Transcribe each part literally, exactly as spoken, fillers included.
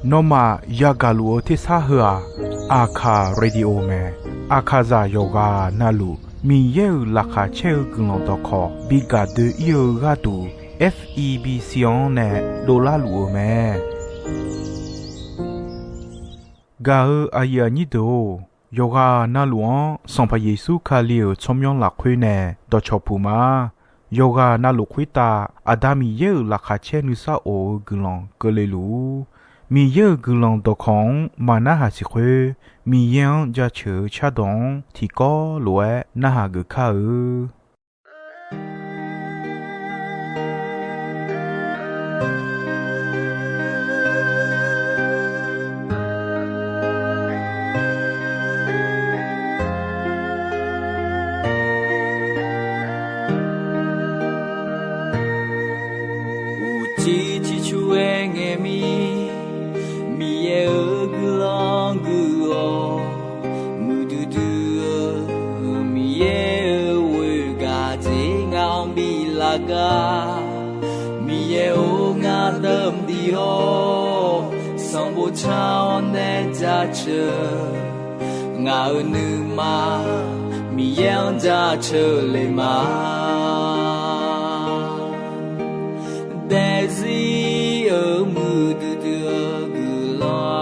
Nawmaf yagaq luf-eu tersar heu-aq, Aqkaq radio mae. Aqkaqzaq yawqghaq navluf Miqyaer-euq laqkhaq caer-eu guiqlanq dawqkawq bi gaq doe-ir-eu gharduq, F E B C-anr nae dovlar luf-eu mae. Gaq-eu aqyuif aqnyir deuq-or, yawqghaq navluf-anr Sanqpaq Yeqsur Kali-euq tsawrmyanr lafkhoer nae dawqcawq puq ma. Yawqghaq navluf khoertav Aqda Miqyaer-euq laqkhaq caer nuisar of-eu guiqlanq keuvle luf-ur. Miqyaer-euq guiqlanq dawqkawq-anr maqnarhaq siq khoer, Miqyaer-anr jaceuq-eu cardawq-anr tiqkawv lof-aer narhaq geuf kar-eu. Uqcif ciqcur-aer ngae mir, Miqyaer-euq guiqlanq guiq-awq. Muiqdui dui-eu Miqyaer-euq ghoegaq dzer ngaq-anr bi laf gar. Miqyaer-or, ngar deuq mqdiq-awr, sanqbof car-awr nae jaceuq. Ngaq-euq nuima Miqyaer-anr jaceuq le ma. Daefzir-euq muiqdui dui-eu guiqlanq,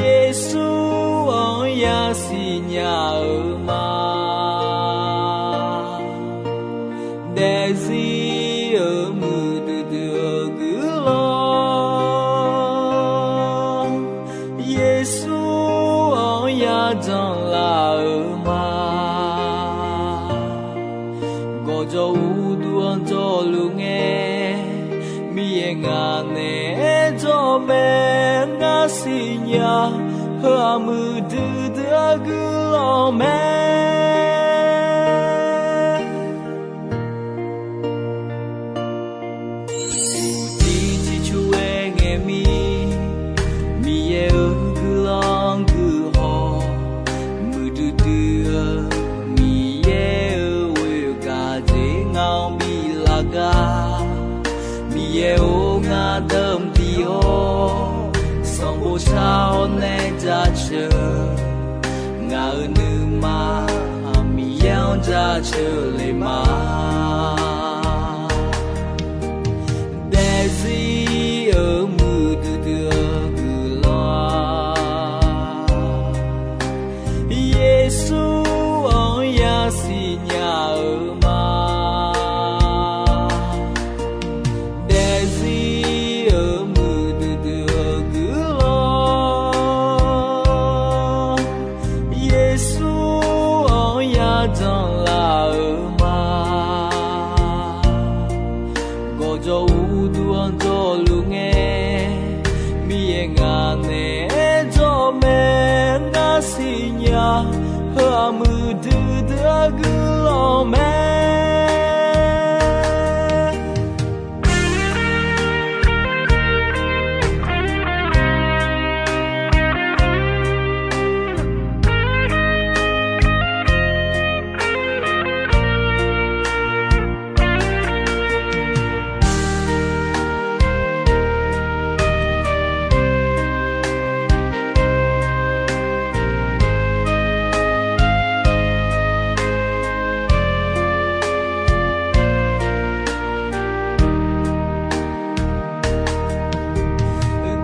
Yeqsur-anr yasiq nya-eu ma. Daefzir-euq muiqdui dui-eu guiqlanq, Yeqsur-anr yajanq laf-eu ma. Gawqjawq uqduq-anr jawrluf ngae, Miqyaer ngaq naeq-aer jawr mae. Ngar siqnya, heu-aq muiqdui dui-eu guiqlanq mae. Uqcif ciqcur-aer ngae mir, Miqyaer-euq guiqlanq guiq-awq. Muiqdui dui-eu Miqyaer-euq ghoegaq dzer ngaq-anr bi laf gar. Miqyaer-or, ngar deuq mqdiq-awr, sanqbof car-awr nae jaceuq. Ngaq-euq nuima Miqyaer-anr jaceuq le ma. Daefzir-euq muiqdui dui-eu guiqlanq, Yeqsur-anr yasiq nya-eu ma. Daefzir-euq muiqdui dui-eu guiqlanq, Yeqsur-anr yajanq laf-eu ma. Gawqjawq uqduq-anr jawrluf ngae, Miqyaer ngaq naeq-aer jawr mae. Ngar siqnya, heu-aq muiqdui dui-eu guiqlanq mae.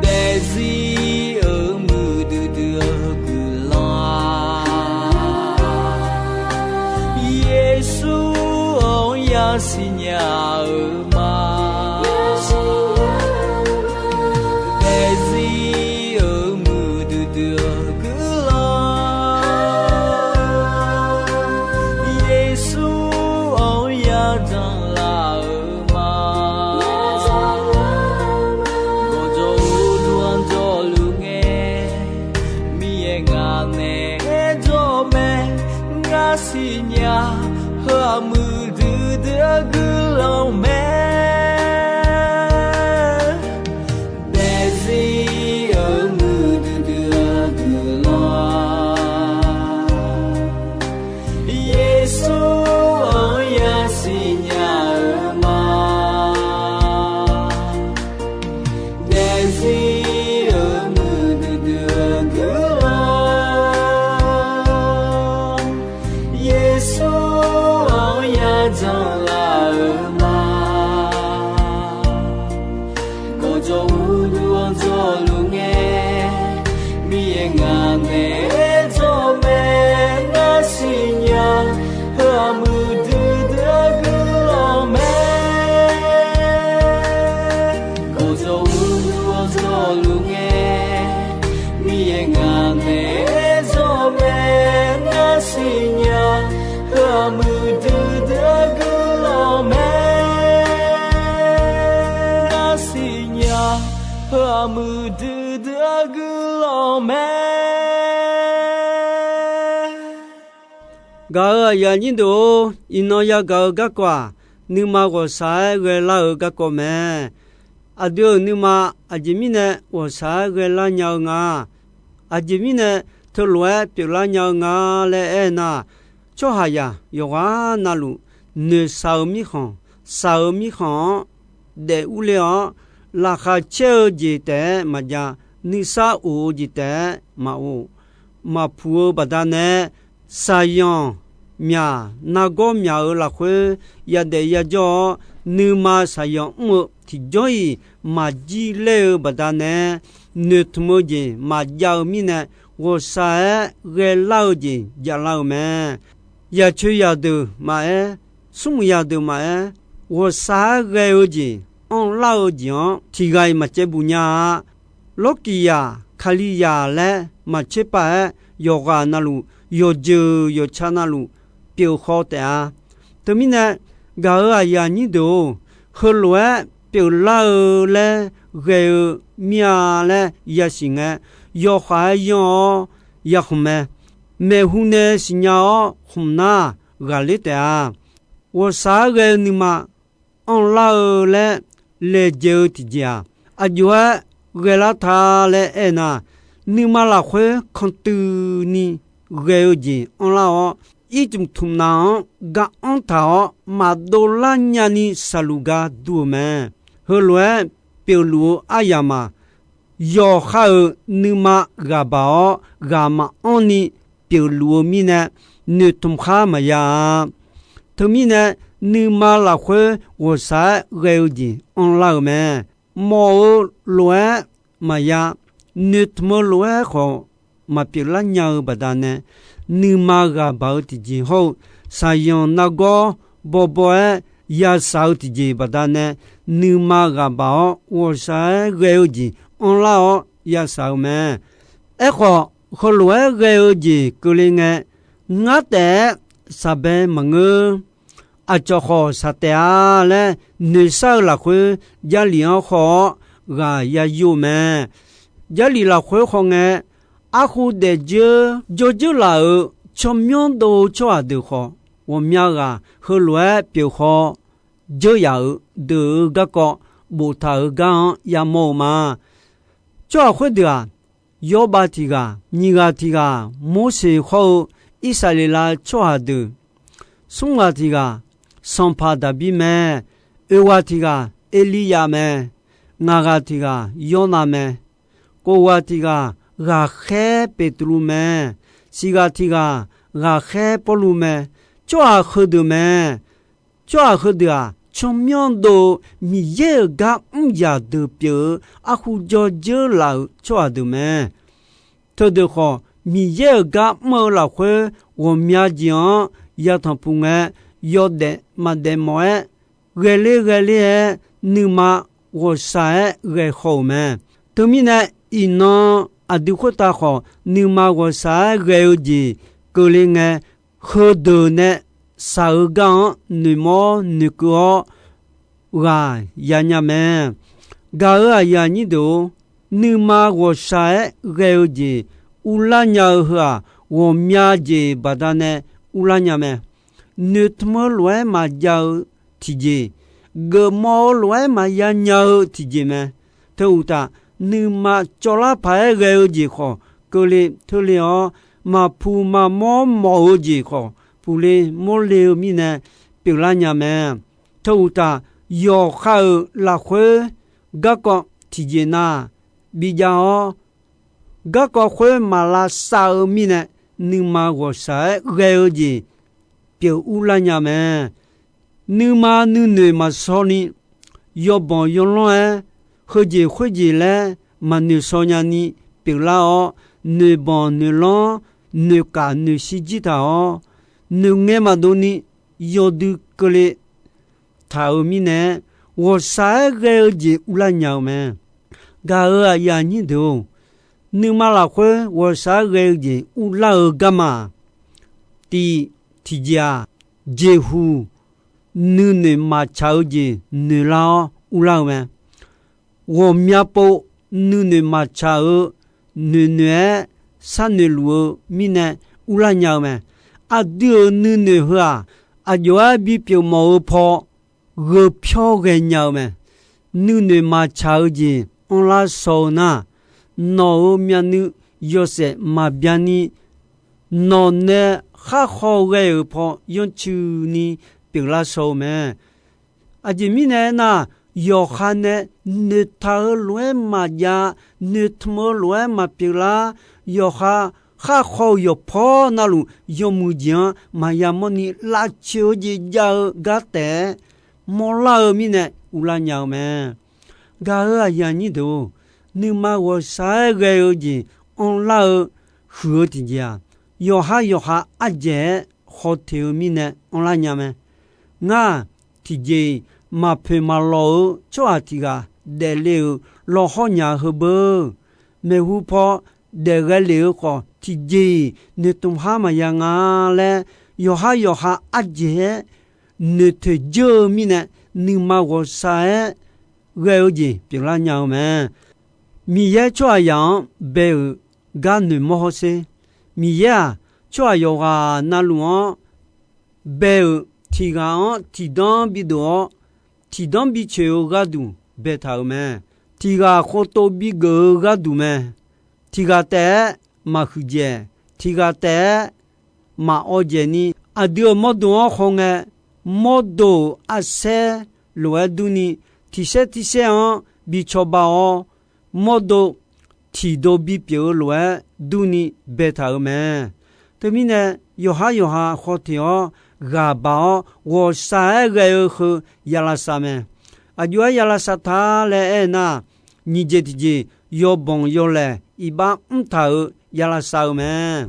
Daefzir-euq muiqdui dui-eu guiqlanq, Yeqsur-anr yasiq nya-eu ma. Daefzir-euq muiqdui dui-eu guiqlanq, Yeqsur-anr yajanq laf-eu ma. Gawqjawq uqduq-anr jawrluf ngae, Miqyaer ngaq naeq-aer jawr mae. Ngar siqnya, heu-aq muiqdui dui-eu guiqlanq mae. Daefzir-euq muiqdui dui-eu guiqlanq, Yeqsur-anr yasiq nya-eu muiqdui dui-eu guiqlanq mae. Gaq-euq aqyuif aqnyir deuq-or, iqnan yagaq-eu garkawv-aq, nuima ghawqshaq-aer ghaelar-eu garkawv mae. Aqdui-euq nuima aqjeq mirnae ghawqshaq-aer ghaelar nya-eu nga. Aqjeq mirnae teulof-aer pyeuflar nya-eu nga laer aernar, tsawrhaqzaq yawqghaq navluf noeqshaq-eu mirkhanq, shaq-eu mirkhanq-anr daef urler-awr, laqkhaq caer-eu jeq taef-aer maqjav, nuisar of-eu jeq taef-aer maqof, maqpuq-eu baqdanae, shaqzanq myaq nargawr myaq-euq lafkhoer yadaef yajawr-awr, nuima shaqzanq mr-eu tiqjawr-iq maqjir laer-eu baqdanae, noeqtmq-eu jeq maqjav-eu mirnae, ghawqshaq-aer ghaelar-eu jeq javlar-eu mae. Yaqcoeq zaqdeuq maqaer, smrmuiq zaqdeuq maqaer, ghawqshaq-aer ghae-eu jeq, anrlar-eu jeq-anr tiqghaq-iq maqcaevbuq nya-a. Lawrkiq zaq, Kalizaq laer maqtser pav-aer, yawqghaq navluf, yawqjeuq yawqca navluf pyeuf khaw taef-a. Teumirnae, gaq-euq aqyuif aqnyir deuq-or, heulof-aer pyeuflar-eu laer ghae-eu mir-a laer yasiq ngae, yawkhav-aer yanr-awr yakhmq mae. Maeqhu nae siqnya-awr khmq nar ghaqler taef-a. Ghawqshaq-aer ghae-eu nuima anrlar-eu laer laejae-eu tiqjeq-aq, aqjox-aer ghaelar ta laer aernar, nuima lafkhoer kantuini ghae-eu jeq anrlar-awr, ircmq tmqnav-anr gar anr taq-awr maqdov lar nyani saqluf gar dur-eu mae. Heulof-aer pyeufluf-eu aryamq-aq, yawqha-euq nuima ghaq baq-awr ghaq maqanr ni pyeufluf-eu mirnae, noeqtmq khar maqya-a. Teumirnae, nuima lafkhoer ghawqshaq-aer ghae-eu jeq anrlar-euq mae. Mawf-eu lof-aer maqya, noeqtmq-eu lof-aer khawf maqpyeuflar nya-eu baqdanae, nuima ghaq baq-eu tiqjeq hawr-eu, shaqzanq nargawr bawbaw-aer yashaq-eu tiqjeq baqdanae, nuima ghaq baq-awr ghawqshaq-aer ghae-eu jeq anrlar-awr yashaq-eu mae. Aerkhawf, heulof-aer ghae-eu jeq keuvle ngae, ngar taef-aer shaqbae maqngeur. Aqcawq khawf shaq taef-a laer noeqshar-eu lafkhoer, Jarlif-anr haw-awr ghaq ya yur-eu mae. Jarlif lafkhoer hawngae, arkhu daefdzeur jawrdzeur laf-euq tsawrmyanr dov-eu tsawrhaq deuq khawf, ghawqmya ghaq heulof-aer pyeuf haw dzeur yaf-euq deuq-euq garkawv boftaq-euq gar-anr yamawr-eu ma. Tsawrhaq khoerdeuq-aq, yawrbav tiq ghaq, nyiq ghaq tiq ghaq, Morseq hawr-eu Irsaqleqlav tsawrhaq deuq, smr ghaq tiq ghaq, sanqpaq Daqbir mae. Oeq ghaq tiq ghaq, Erliryav mae. Ngaq ghaq tiq ghaq, Yawrnav mae. Kof ghaq tiq ghaq, ghaqkhaer Beqtuvluv mae. Siq ghaq tiq ghaq, ghaqkhaer Pawrluv mae. Tsawrhaq heudeuq mae. Tsawrhaq heudeuq-aq, tsawrmyanr dov-eu Miqyaer-euq gar mr yaq deuq pyeuf-eu arkhu jawrdzeur laf-euq tsawrhaq deuq mae. Teudeuq khawf, Miqyaer-euq gar mr-eu lafkhoer ghawqmya jeq-anr yatanq puq ngae, yawdaef maqdaef mawf-aer, ghaeler ghaeler-aer nuima ghawqshaq-aer ghae haw-euq mae. Teumirnae, iqnan aqdui khoertav khawf nuima ghawqshaq-aer ghae-eu jeq keuvle ngae, heudeuq nae shaq-eu gar-anr noeqmawr noeqkeuv-awr ghaq yanya mae. Gaq-euq aqyuif aqnyir deuq-or, nuima ghawqshaq-aer ghae-eu jeq uvlar nya-eu heu-aq, ghawqmya jeq baqdanae uvlar nya mae. Noeqtmq-eu lof-aer maqjav-eu tiqjeq, geufmawf-eu lof-aer maqya nya-eu tiqjeq mae. Teuuqtaf, nuima cawvlar paq-aer ghae-eu jeq khawf keuvle teule-awr, maqpuq maqmawr mawf-eu jeq khawf puqle mawrle-eu mirnae pyeuflar nya mae. Teuuqtaf, yawqha-euq lafkhoer garkawv tiqjeq na bijav-awr, garkawv khoer maq lavsav-eu mirnae, nuima ghawqshaq-aer ghae-eu jeq pyeuf urlar nya mae. Nuima nuinoeq maqshaw ni, yawbanq yawlanr-aer, heujeq khoerjeq laer maqnoeq shaw nyani pyeuflar-awr, noeqbanq noeqlanr, noeqkaf noeqshir jir taq-awr, noeqngae maqdov ni yawdui keuvle taq-euq mirnae, ghawqshaq-aer ghae-eu jeq uvlar nya-eu mae. Gaq-euq aqyuif aqnyir deuq-or, nuima lafkhoer ghawqshaq-aer ghae-eu jeq uvlar-eu garma-aq, tiq, tiqjeq-aq, jeqhuq nuinoeq maqtsaq-eu jeq noeqlar-awr uvlar-eu mae. Ghawqmya pov nuinoeq maqtsaq-eu noeqnoeq-aer sharnoeq luf-eu mirnae urlar nya-eu mae. Aqdui-euq nuinoeq heu-aq, aqjox-aer bipyeuf mawf-eu paw gheu pyawr ghaenya-eu mae. Nuinoeq maqtsaq-eu jeq anrlar shaw-eu nar, nawq-euq myavnuiv yawshaef maqbyav ni, nawq nae khar khaw ghae-euq paw yanrcuini pyeuflar shaw-eu mae. Aqjeq mirnae aernar, yawqha nae noeqtaq-eu lof-aer maqjav, noeqtmq-eu lof-aer maqpyeuflar, yawqha khar khaw-eu yawqpawr navluf yawmuiq jeq-anr maqya mawrni lavcoeq-eu jeq jav-eu gar taef-aer mawrlar-eu mirnae urlar nya-eu mae. Gaq-euq aqyuif aqnyir deuq-or, nuima ghawqshaq-aer ghae-eu jeq anrlar-eu huiq-eu tiqjeq-aq, yawqhar yawqha ardzaeq-aer khawf teq-eu mirnae anrlar nya mae. Ngar-aq, tiqjeq-iq maqpoeq maqlawq-eu tsawrhaq tiq ghaq daefle-euq lawqhawr nya heubeu. Maeqhu paw daef ghae lef-eu khawf, tiqjeq-iq noeqtmq har maqya nga laer, yawqhar yawqha ardzaeq-aer noeqtoeq dzeur-eu mirnae, nuima ghawqshaq-aer ghae-eu jeq pyeuflar nya-eu mae. Miqyaer tsawrhaqzaq-anr bae-euq gar noeqmawr hawsher. Miqyaer-aq, tsawrhaq yawqghaq navluf-anr bae-euq tiq ghaq-anr tiqdanr bidov-awr, tiqdanr bicoeq-eu gharduq baetaq-euq mae. Tiq ghaq khoftof bigeuf-eu gharduq mae. Tiq ghaq taef-aer maqhuiq dzaeq, tiq ghaq taef-aer maqawv dzaeq ni, aqdui-euq mawrdo-anr khawngae, mawrdo-euq arsaer lof-aer durni, tiqsaer tiqsaer-anr bi cawba-awr, mawrdo tiqdov bipyeuf-eu lof-aer durni baetaq-euq mae. Teumirnae, yawqhar yawqha khawf teq-awr ghaq baq-awr ghawqshaq-aer ghae-eu heu ya lavsav mae. Aqjox-aer ya lavsav ta laer aernar, nyiq jeq tiqjeq yawbanq yawlaeq iqbax mr taq-euq ya lavsav-eu mae.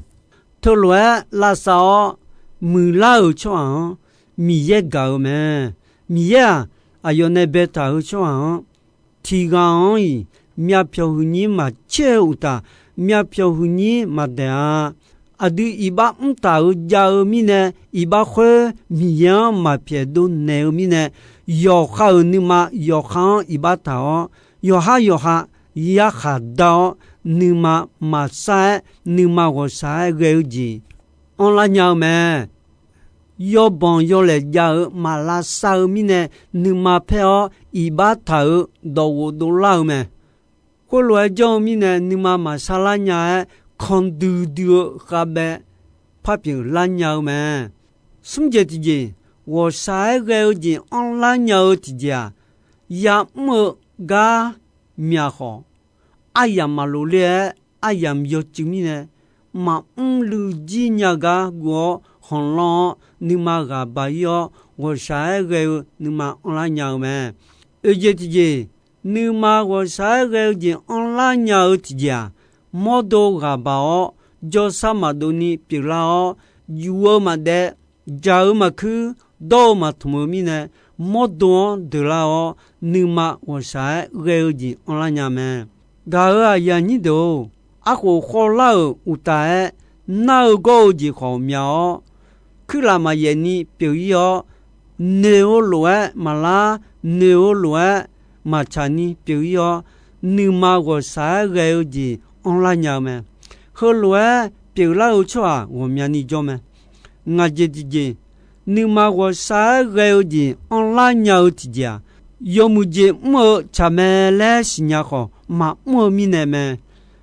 Teulof-aer lavsav-awr muiqlar-euq tsawrhaq-anr Miqyaer gaq-eu mae. Miqyaer-aq, aqyawf nae baetaq-eu tsawrhaq-anr tiq ghaq-anr-iq myavpyawq huiqnyir maqcaer-eu uqtaf, myavpyawq huiqnyir maqdaeq-a. Aqdui iqbax mr taq-euq jav-eu mirnae, iqbax khoer Miqyaer-anr maqpyaeq dovnaeq-eu mirnae, yawqha-euq nuima yawqha-anr iqbax taq-awr, yawqhar yawqha yarkhaq dar-awr, nuima maqsar-aer, nuima ghawqshaq-aer ghae-eu jeq anrlar nya-eu mae. Yawbanq yawlaeq jav-eu maq lavsav-eu mirnae, nuima paer-awr iqbax taq-euq dawqghof dovlar-eu mae. Khoerlof-aer janr-eu mirnae, nuima maqsar lar nya-aer, kandui dui-eu khavbae par pyeuflar nya-eu mae. Smr jeq tiqjeq, ghawqshaq-aer ghae-eu jeq anrlar nya-eu tiqjeq-aq, ya'mr-eu gar myaq khawf, aryamq maqloq ler-aer aryamq yawcuiv mirnae, maqmr luiv jir nya gar guv-awr khanqlanr-awr nuima ghaq baq-ir-awr, ghawqshaq-aer ghae-eu nuima anrlar nya-eu mae. Oeq jeq tiqjeq, nuima ghawqshaq-aer ghae-eu jeq anrlar nya-eu tiqjeq-aq, mawrdo ghaq baq-awr jawrsar maqdovni pyeuflar-awr, juf-eu maqdaev, jaq-eu maqkuir, dawr-eu maqtmq-eu mirnae, mawrdo-anr deuqlar-awr, nuima ghawqshaq-aer ghae-eu jeq anrlar nya mae. Gaq-euq aqyuif aqnyir deuq-or, arkhof khawvlar-euq uqtaf-aer nar-eu gawr-eu jeq khawf myaq-awr, kuirlaf maqyaef ni pyeuf-ir-awr, noeq-eu lof-aer maqlar, noeq-eu lof-aer maqtsaq ni pyeuf-ir-awr, nuima ghawqshaq-aer ghae-eu jeq anrlar nya-eu mae. Heulof-aer pyeuflar-eu tsawrhaq ghawqmyani jawr mae. Ngaq jeq tiqjeq, nuima ghawqshaq-aer ghae-eu jeq anrlar nya-eu tiqjeq-aq, yawmuiq jeq mr-eu tsaq mae laer siqnya khawf, maqmr-eu mirnae mae.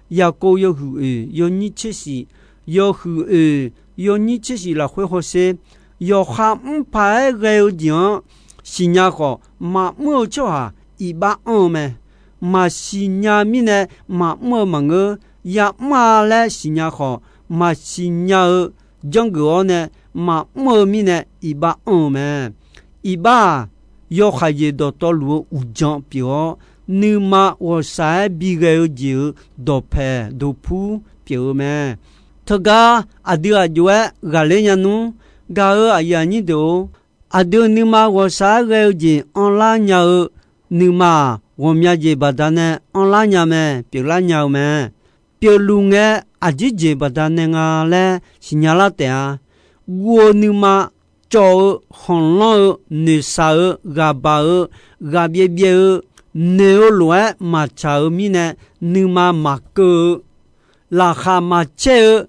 Yaqkov yawhuiq oeq yawnyir tser shif, yawhuiq oeq yawnyir tser shif lafkhoer hawsher, yawqha mr paq-aer ghae-eu jeq-anr siqnya khawf, maqmr-eu tsawrhaq iqbax anr-eu mae. Maqsiq nya mirnae maqmr-eu maqngeur. Ya'mr-a laer siqnya khawf, maqsiq nya-eu janrgeuf-awr nae maqmr-eu mirnae iqbax anr-eu mae. Iqbax-aq, yawkhaeq jeq dawqtawvluf-eu uqdzan pyeuf-awr, nuima ghawqshaq-aer bighae-eu jeq-euq dawqpaeq dawqpur pyeuf-eu mae. Teugar aqdui aq jov-aer ghaqler nya nmr. Gaq-euq aqyuif aqnyir deuq-or, aqdui nuima ghawqshaq-aer ghae-eu jeq anrlar nya-eu nuima-aq, ghawqmya jeq baqdanae anrlar nya mae, pyeuflar nya-eu mae. Pyeufluf ngae, aqjeq jeq baqdanae nga laer siqnya lar taef-a. Guv-eu nuima, cawv-eu, khanqlanr-eu, noeqshaq-eu, ghaqbaq-eu, ghaqbyaev byaev-eu, noeq-eu lof-aer maqtsaq-euq mirnae, nuima maqkeuv-eu, laqkhaq maqcaer-eu,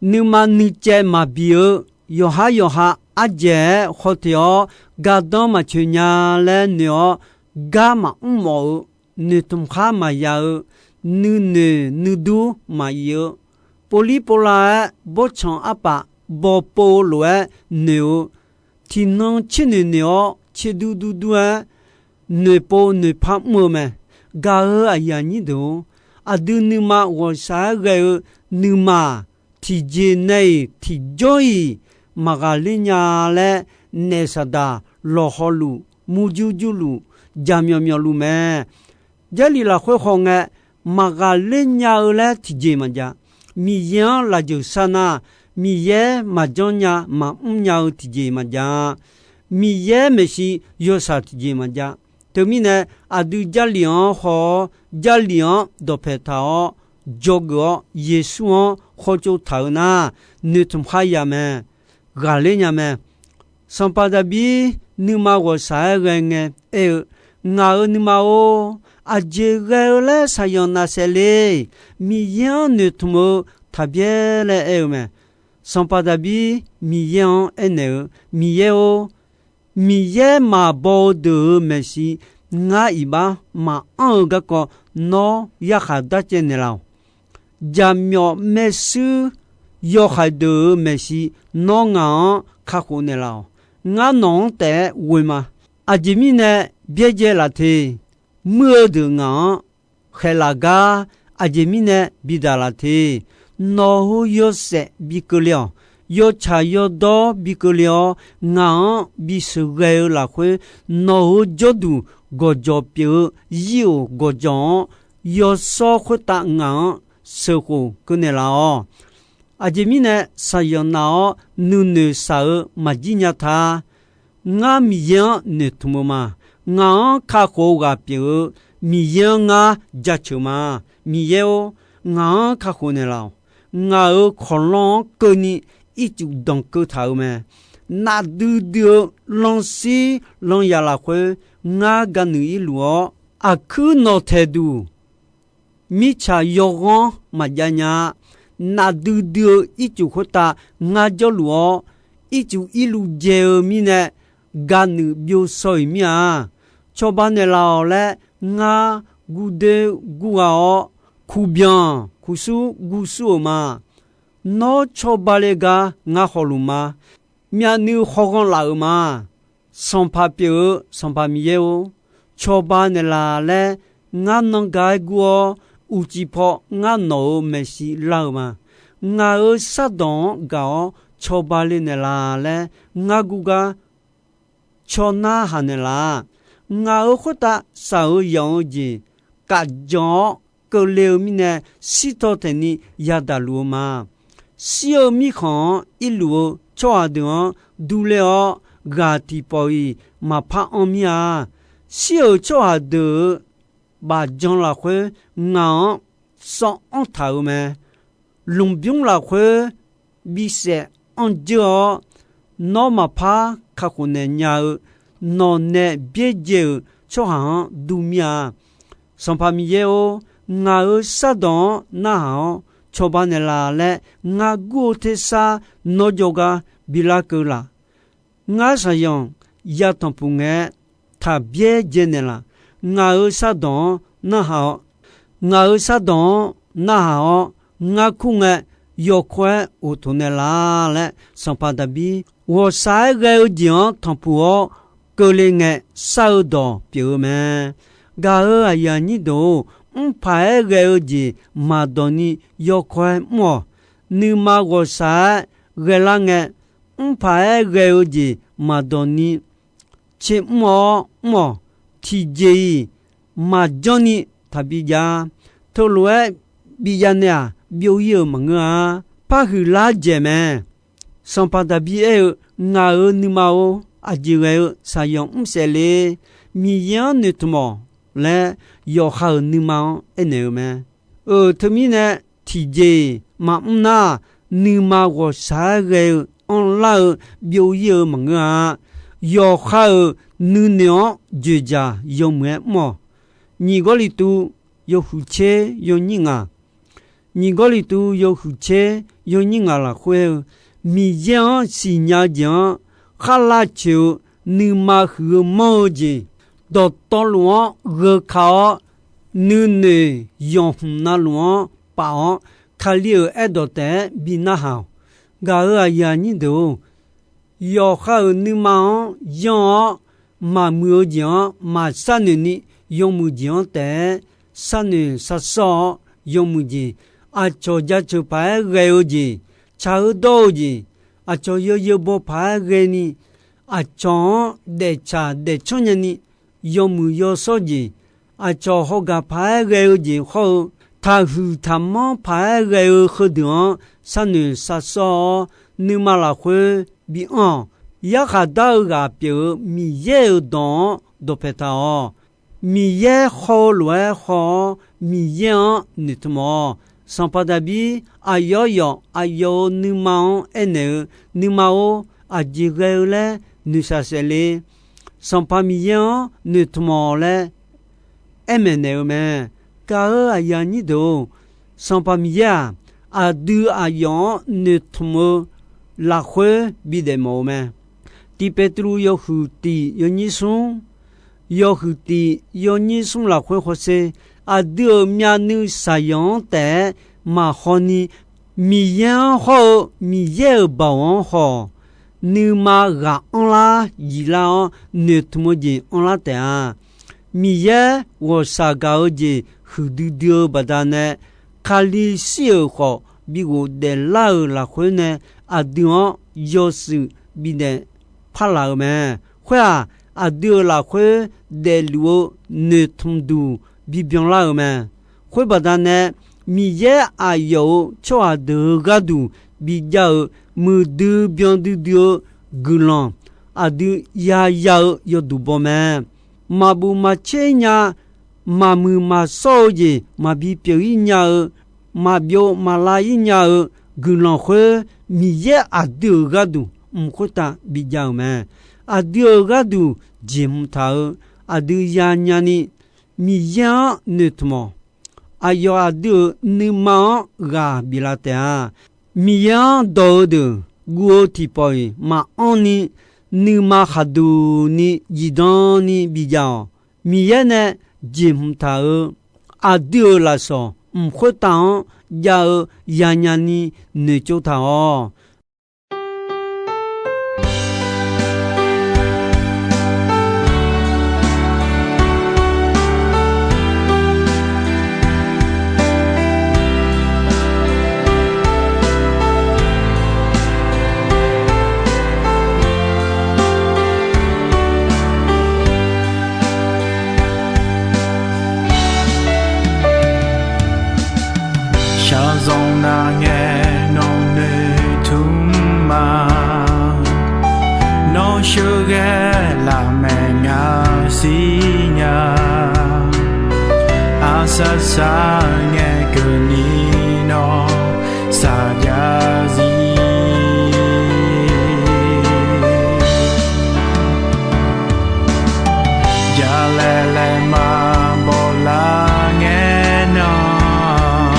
nuima nuicaev maqbi-eu, yawqhar yawqha ardzaeq-aer khawf teq-awr gardanr maqcoeq nya laer noeq-awr, gar maqmr mawf-eu, noeqtmq khar maqya-eu, nuinoeq nuidur maqif-eu, povlir povlav-aer bawrtsanq arpaf bawpov-eu lof-aer noeq-eu, tiqnan tser noeq noeq-awr tser dur dur dur-aer noeqpov noeqpar mr-eu mae. Gaq-euq aqyuif aqnyir deuq-or, aqdui nuima ghawqshaq-aer ghae-eu nuima tiqjeq nae-iq tiqjawr-iq maqghaqler nya laer, naef saqdaq lawqhaw luf, murjur jurluf, jaqmyawf myawfluf mae. Jarlif lafkhoer hawngae, maqghaqler nya-eu laer tiqjeq maqjav. Miqyaer-anr lafjeuq sharnar, Miqyaer maqjanr nya maqmr nya-eu tiqjeq maqjav. Miqyaer maeqshi yawshaq tiqjeq maqjav. Teumirnae, aqdui Jarlif-anr haw-awr, Jarlif-anr dawqpae taq-awr, dzawgeuf-awr, Yeqsur-anr khawtsov taq-eu nar, noeqtmq khar ya mae, ghaqler nya mae. Sanqpaq Daqbir nuima ghawqshaq-aer ghae ngae aer-eu, Ngaq-euq nuima-or, aqjeq ghae-eu laer shaqyanq nafsaef le. Miqyaer-anr noeqtmq-eu taqbyaer laer aer-eu mae. Sanqpaq Daqbir Miqyaer-anr aernaeq-eu, Miqyaer-or, Miqyaer maqbaw-eu deuq-euq maeqshi ngar iqbax maqanr-eu garkawv nawr yarkhaq darcaev naeqlaf-awq. Jaqmyawf maershuir yawhaiq deuq-euq maeqshi nawr ngaq-anr kakhof naeqlaf-awq. Ngar nawq-anr taef-aer ghoe ma. Aqjeq mirnae byaerdzae laf te. Muir-eu deuq ngaq-anr khaeqlaf gar aqjeq mirnae bidaq laf te. Nawq-euq yawshaef bi keuvle-awq. Yawtsaq yawdawr bi keuvle-awr, ngaq-anr bisheuq ghae-eu lafkhoer, nawq-euq jawrduq gawqjawq pyeuf-eu zir-oq gawqjawq-anr, yawshawr khoertav ngaq-anr sheuqkhof keuv naeqlaf-awq. Aqjeq mirnae shaqyanq naf-awr nuinoeq shaq-eu maqjir nya ta. Ngar Miqyaer-anr noeqtmq-eu ma. Ngaq-anr kakhof-eu ghaq pyeuf-eu Miqyaer-anr ngar jaceuq ma. Miqyaer-or, ngaq-anr kakhof naeqlaf-awq. Ngaq-euq kawqlanr-anr keuvni ircuf danqkeuv taq-euq mae. Nafdui dui-eu lanshir lanyaf lafkhoer ngar gaqnuiq irluf-awr, aqkuir nawqtaeq duq mirtsaq yawghanr maqjav nya-a. Nafdui dui-eu ircuf khoertav ngar jawrluf-awr, ircuf irluf dzae-eu mirnae gaqnuiq byov shaw-iq mir-a. Cawba naeqlaf-awq laer ngar gurdoer gurgha-awr, kuqbyanq kuqsur gursur-euq ma. Nawr cawba le gar ngar khawf luf ma. Myavnuiv khawghanr laf-euq ma. Sanqpaq pyeuf-eu Sanqpaq Miqyaer-or, cawba naeqlaf laer ngar nanr ga-aer gur-awr, uqcif paw ngar nawq-euq maeqshi lar-eu ma. Ngaq-euq shardawq-anr gaq-awr cawba le naeqlaf laer ngar gur gar caw narhaq naeqlaf. Ngaq-euq khoertav shaq-euq yamq-eu jeq kafjanq-awr keuvle-eu mirnae, shirtaw taeqni yadaq luf-eu ma. Shir-eu mirkhanq-anr irluf-eu tsawrhaq deuq-anr durler-awr, ghaq tiqpawf-iq maqpar anr mir-a. Shir-euq tsawrhaq deuq-euq bafjan lafkhoer ngaq-anr sawv anr taq-euq mae. Lmqbymr lafkhoer bisaef anr dzeur-awr, nawr maqpar kakhof naeq nya-eu nawqnae byaerdzae-euq tsawrhaq-anr dur mir-a. Sanqpaq Miqyaer-or, ngaq-euq shardawq-anr narhaq-awr cawba naeqlaf laer ngar gur-eu tersar nawr jawrgar bilar keuv laf. Ngar shaqzanq ya tanqpuq ngae-aer taqbyaer dzae naeqlaf. Ngaq-euq shardawq-anr narhaq-awr, ngaq-euq shardawq-anr narhaq-awr, ngar kur ngae yawkawr-aer uqtoq naeqlaf laer, Sanqpaq Daqbir ghawqshaq-aer ghae-eu jeq-anr tanqpuq-awr keuvle ngae shar-eu dawq pyeuf-eu mae. Gaq-euq aqyuif aqnyir deuq-or, mrpaq-aer ghae-eu jeq maqdawq ni yawkawr-aer mr-awq. Nuima ghawqshaq-aer ghaelar ngae, mrpaq-aer ghae-eu jeq maqdawq ni tser mr-awr mr-awq. Tiqjeq-iq maqjanr ni taqbi jav-a. Teulof-aer bi jav nae-aq, byov-ir-euq maqngeur-a. Parhuiq lar dzaeq mae. Sanqpaq Daqbir aer-eu, Ngaq-euq nuima-or, aqjeq ghae-eu shaqzanq mr saef le. Miqyaer-anr noeqtmq-awq laer, yawqha-euq nuima-anr aernaeq-eu mae. Euq teumirnae, tiqjeq-iq maqmr nar, nuima ghawqshaq-aer ghae-eu anrlar-eu byov-ir-eu maqngeur-a. Yawqha-euq nuinoeq-anr dzoeqdzaq yawmuiq-aer mr-awq. Nyiq Gawrliqtu yawhuiq tser yawnyir ngaq. Nyiq Gawrliqtu yawhuiq tser yawnyir ngaq lafkhoer-eu, Miqyaer-anr siqnya-eu jeq-anr khar lavcoeq-eu nuima huiq-eu manr-eu jeq, dawqtawvluf-anr gheuka-awr, nuinoeq yanqhmq navluf-anr paf-awr, Kali-euq aerdawq taef-aer bi narhaq-awq. Gaq-euq aqyuif aqnyir deuq-or, yawqha-euq nuima-anr yanr-awr, maqmuiq-eu jeq-anr maq sharnoeq ni, yawmuiq jeq-anr taef-aer sharnoeq sharsawr-awr, yawmuiq jeq, aqcawq jaceuq paq-aer ghae-eu jeq, tsaq-eu dawr-eu jeq, aqcawq yawzeu baw paq-aer ghaeni, aqcawq-anr daeftsaq daefcanr nyani, yawmuiq yawshawr jeq, aqcawq hawgaq paq-aer ghae-eu jeq hawr-eu, taqhuiq taqmanr paq-aer ghae-eu heudeuq-anr sharnoeq sharsawr-awr, nuima lafkhoer bi anr-awq. Yarkhaq dar-eu ghaq pyeuf-eu Miqyaer-euq dawq-anr dawqpae taq-awq. Miqyaer haw-eu lof-aer haw-awr, Miqyaer-anr noeqtmq-awq. Sanqpaq Daqbir aqyawf yawf aqyawf-euq nuima-anr aernaeq-eu, Nuima-or, aqjeq ghae-eu laer noeqshaq saef le. Sanqpaq Miqyaer-anr noeqtmq-awq laer aer maeqnaeq-eu mae. Gaq-euq aqyuif aqnyir deuq-or, Sanqpaq Miqyaer-aq, aqdui aqyawf-anr noeqtmq-eu lafkhoer bidaef mawf-eu mae. Tiq Peqtruv yawhuiq tiq yawnyir smr, yawhuiq tiq yawnyir smr lafkhoer hawsher, aqdui-euq myavnuiv shaqyanq-anr taef-aer maqhaw ni, Miqyaer-anr hawr-eu Miqyaer-euq baoq-anr haw-awq. Nuima ghaq anrlar jiqlar-awr, noeqtmq-eu jeq anrlar taef-a. Miqyaer ghawqshaq gaq-eu jeq huiqdui dui-eu baqdanae, Kali shir-euq khawf bi ghofdaef lar-euq lafkhoer nae, aqdui-anr yawshuif bidaef parlaq-eu mae. Khoer-aq, aqdui-euq lafkhoer daefluf-eu noeqtmq duq bibyan lar-euq mae. Khoer baqdanae, Miqyaer aqyawf-euq tsawrhaq deuq-euq gharduq bijav-eu muiqdui byan duidui-eu guiqlanq, aqdui yaya-eu yawduq baw mae. Maqbuf maqtser nya, maqmuiq maqshawr-eu jeq maqbi pyeuf-ir nya-eu, maqbyov maqlav-ir nya-eu guiqlanq khoer, Miqyaer aqdui-euq gharduq mq khoertav bijav-euq mae. Aqdui-euq gharduq jeqhmq taq-eu, aqdui yanya ni Miqyaer-anr noeqtmq-awq. Aqyawf aqdui-euq nuima-anr ghaq biflaf taef-a. Miqyaer-anr dawq-eu deuq guv-eu tiqpawf-iq maqanr ni, nuima khaqduq ni zifdan ni bijav-awq. Miqyaer nae jeqhmq taq-euq aqdui-euq lafsawq mq khoertav-anr jav-eu yanya ni noeqtsov taq-awq. Shaqzanq navngae nawq noeqtmq ma. Nawr sheuqghae lafmaeq ngaq siqnya. Arsaq saqngae keuvni nawr saqjav zir. Jalaeq laeqma bawlar ngae nan,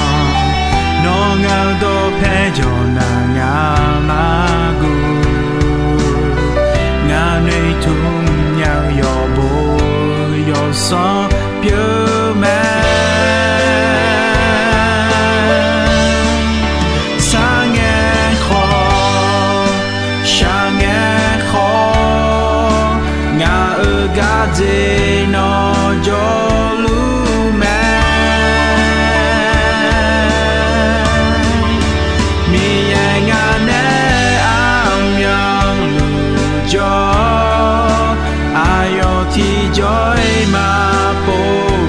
nawr ngaq dawqpae jawq naq ngaq mar guv. Ngaq noeqtmq nya-eu yawqbo yawsanr pyeuf mae. Saqngae khawf, shaqngae khawf, ngaq-euq gardzer nawr jawrluf mae. Miqyaer ngaq nae aqmyanluf jawr, aqyawf tiqjawr-iq maqpov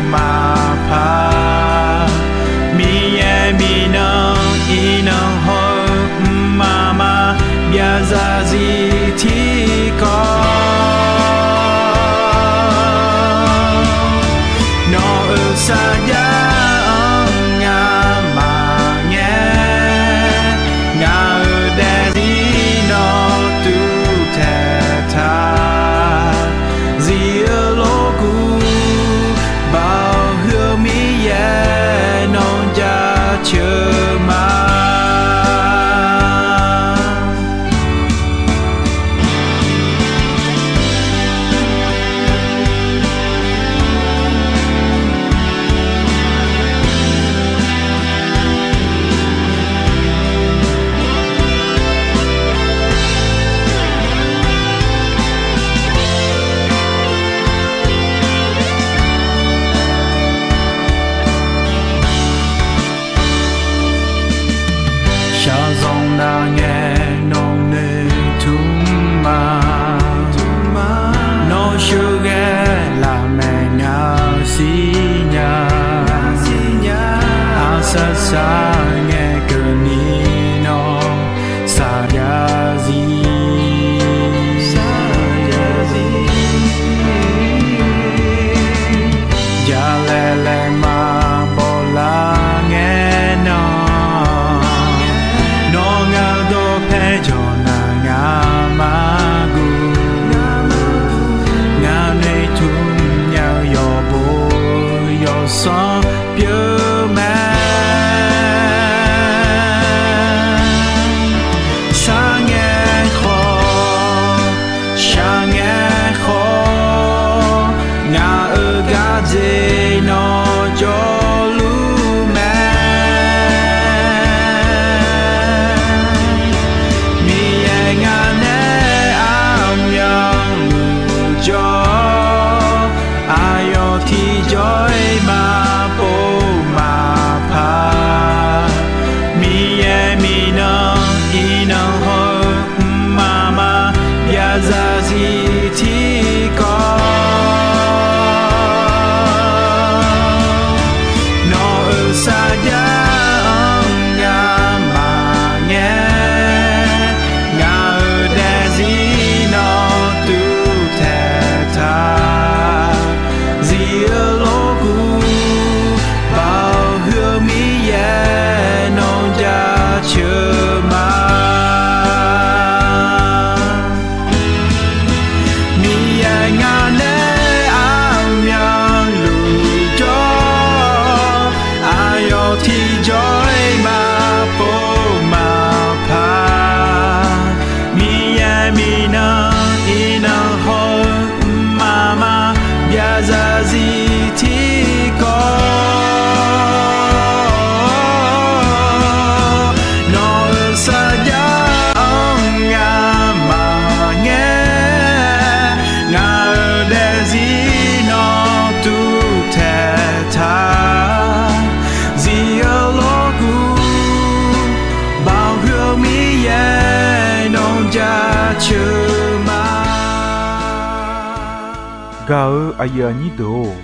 Gaq-eu aqyuif aqnyir deuq-or,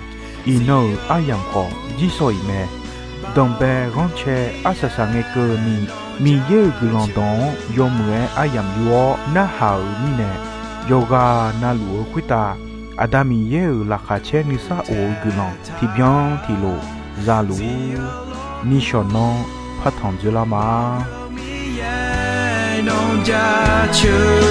iqnan-euq aryamq khawf jirsawq iq mae. Danqbae ghanrcae arsaq saq ngae keuvni, Miqyaer-euq guiqlanq dawq-anr yawmuiq-aer aryamq yur-awr narhaq-euq mirnae, yawqghaq navluf-eu khoertav Aqda Miqyaer-euq laqkhaq caer nuisar of-eu guiqlanq tiqbyan tiqlof za luf-ur. Nishawq nanr partanq dzoerlar ma. Miqyaer nawq jaceuq